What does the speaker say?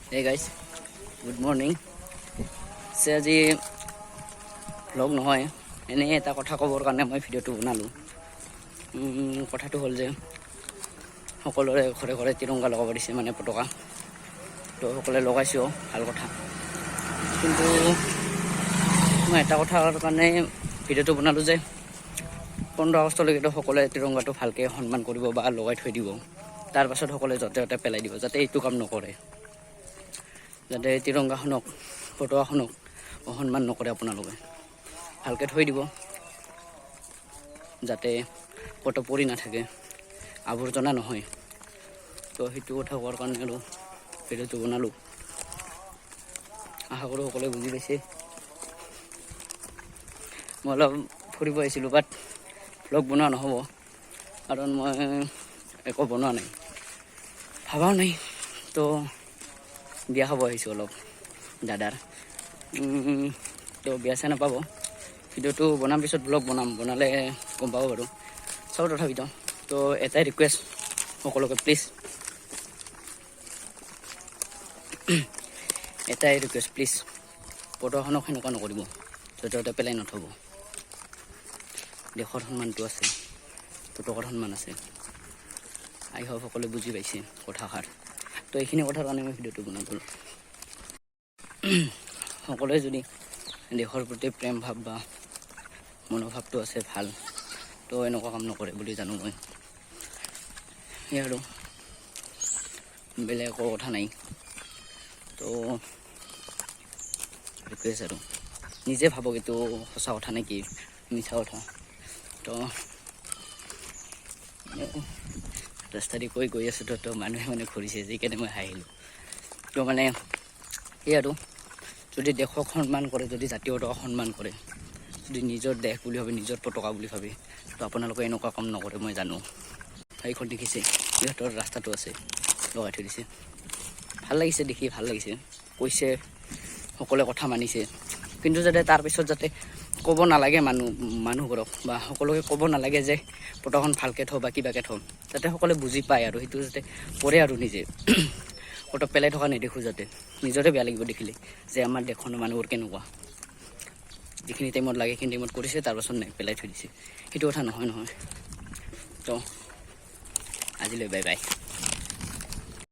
Hey guys, good morning. আজি vlog নহয়, এনেই এটা কথা ক'বৰ কাৰণে মই ভিডিঅ'টো বনালোঁ। কথাটো হ'ল যে সকলোৰে ঘৰে ঘৰে তিৰংগা লগাব দিছে, মানে পতাকা। তো সকলোৱে লগাইছেও, ভাল কথা। কিন্তু মই এটা কথাৰ কাৰণে ভিডিঅ'টো বনালোঁ যে 15 আগষ্টলৈকেতো সকলোৱে তিৰংগাটো ভালকৈ সন্মান কৰিব বা লগাই থৈ দিব। তাৰপাছত সকলোৱে য'তে ত'তে পেলাই দিব। যাতে এইটো কাম নকৰে, যাতে তিৰংগাখনক, পতাকাখনক অসন্মান নকৰে। আপোনালোকে ভালকৈ থৈ দিব, যাতে ক'তো পৰি নাথাকে, আৱৰ্জনা নহয়। তো সেইটো কথা কোৱাৰ কাৰণে আৰু ভিডিঅ'টো বনালোঁ। আশা কৰোঁ সকলোৱে বুজি পাইছে। মই অলপ ফুৰিব আহিছিলোঁ, বাট ভ্লগ বনোৱা নহ'ব, কাৰণ মই একো বনোৱা নাই, ভাবাও নাই। তো বিয়া খাব আহিছোঁ অলপ দাদাৰ। তো বেয়া চেয়া নাপাব। ভিডিঅ'টো বনাম, পিছত ভ্লগ বনাম, বনালে গম পাব বাৰু। চাওঁ তথাপিতো। তো এটাই ৰিকুৱেষ্ট সকলোকে, প্লিজ, এটাই ৰিকুৱেষ্ট, প্লিজ, পতাকাখনক সেনেকুৱা নকৰিব, য'তে ত'তে পেলাই নথ'ব। দেশৰ সন্মানটো আছে, পতাকাৰ সন্মান আছে। আই হোপ সকলোৱে বুজি পাইছে কথাষাৰ। তো এইখিনি কথাৰ কাৰণে মই ভিডিঅ'টো বনালোঁ। সকলোৱে যদি দেশৰ প্ৰতি প্ৰেম ভাৱ বা মনোভাৱটো আছে ভাল, তো এনেকুৱা কাম নকৰে বুলি জানো মই। সেয়াই আৰু, বেলেগ একো কথা নাই। তো ৰিকুৱেষ্ট আৰু, নিজে ভাবক এইটো সঁচা কথা নে কি মিছা কথা। তো ৰাস্তা দি কৈ গৈ আছোঁ, তো মানুহে মানে ঘূৰিছে, সেইকাৰণে মই হাঁহিলোঁ। তো মানে সেই আৰু, যদি দেশক সন্মান কৰে, যদি জাতীয় পতাকা সন্মান কৰে, যদি নিজৰ দেশ বুলি ভাবে, নিজৰ পতাকা বুলি ভাবে, তো আপোনালোকে এনেকুৱা কাম নকৰে, মই জানো। সেইখন দেখিছে, ইহঁতৰ ৰাস্তাটো আছে, লগাই থৈ দিছে। ভাল লাগিছে দেখি, ভাল লাগিছে। কৈছে, সকলোৱে কথা মানিছে। কিন্তু যাতে তাৰপিছত যাতে ক'ব নালাগে মানুহবোৰক বা সকলোকে ক'ব নালাগে যে পতাকাখন ভালকৈ থওঁ বা কিবাকৈ থওঁ। যাতে সকলোৱে বুজি পায় আৰু সেইটো যাতে কৰে আৰু নিজে ক'তো পেলাই থকা নেদেখোঁ যাতে। নিজৰে বেয়া লাগিব দেখিলে যে আমাৰ দেশখনৰ মানুহবোৰ কেনেকুৱা, যিখিনি টাইমত লাগে সেইখিনি টাইমত কৰিছে, তাৰপাছত নাই, পেলাই থৈ দিছে। সেইটো কথা নহয় নহয়। তো আজিলৈ বাই বাই।